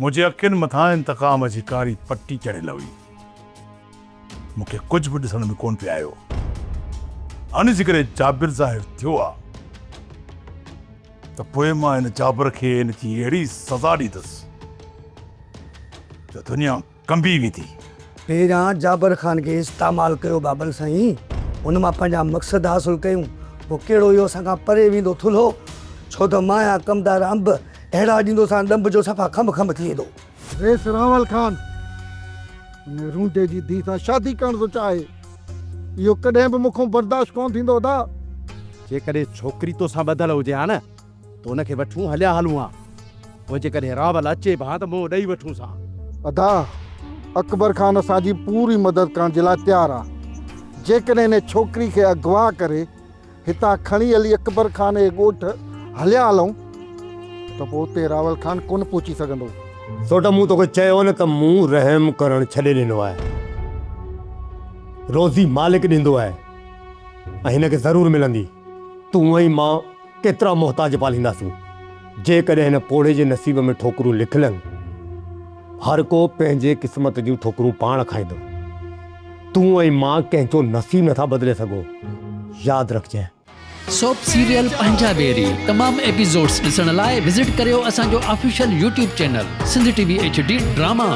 منهنجي اکين مٿان انتقام جي ڪاري پٽي چڙهيل هئي. مون کي ڪجهه به ڏسڻ ۾ ڪونه پئي آيو. هاڻي جيڪڏهن جابر ظاهر ٿيو آ ته پوء مان ان جابر کي ان جي اهڙي سزا ڏيندس جو دنيا ڪنبي ويندي. پهريان جابر خان کي استعمال ڪيو بابل سائين، ان مان پنهنجا مقصد حاصل ڪيون، پوء ڪهڙو اهو اسان کان پري ويندو ٿلهو، ڇو ته مان آهيان ڪمدار انب، اهڙا ڏيندوسان ڏنڀ جو صفا کنڀ کنڀ ٿي ويندو. رئيس راول خان ان رونڊي جي ڌيء سان شادي ڪرڻ ٿو چاهي. اهو ڪڏهن به مون کان برداشت ڪونه ٿيندو ادا. جيڪڏهن ڇوڪري توسان ٻڌل هجي ها نه ته ان کي وٺون هليا هلون ها. پوء جيڪڏهن راول اچي به ها ته منهن ڏئي وٺونس ها. ادا، اڪبر خان اسان جي پوري مدد ڪرڻ جي لاء تيار آ. جيڪڏهن ان ڇوڪري کي اغوا ڪري هتان کڻي هلي اڪبر خان جي ڳوٺ هليا هلون ته پوء اتي راول خان ڪونه پهچي سگهندو. سوٽ مون توکي چيو نه ته مون رحم ڪرڻ ڇڏي ڏنو آهي. روزي مالڪ ڏيندو آهي ۽ هن کي ضرور ملندي. تون ۽ مان ڪيترا محتاج پالينداسين. جيڪڏهن هن پوڙهي جي نصيب ۾ ٺوڪرون لکيل آهن. هر ڪو پنهنجي قسمت جون ٺوڪرون پاڻ کائيندو. تون ۽ مان ڪنهن جو نصيب نٿا بدلي سگهو. ياد رکجانء. سوپ سيريل پنهنجا ويري تمام ايپيسوڊس ڏسڻ لاء وزٽ ڪريو اسان جو official YouTube channel Sindh T V H D drama.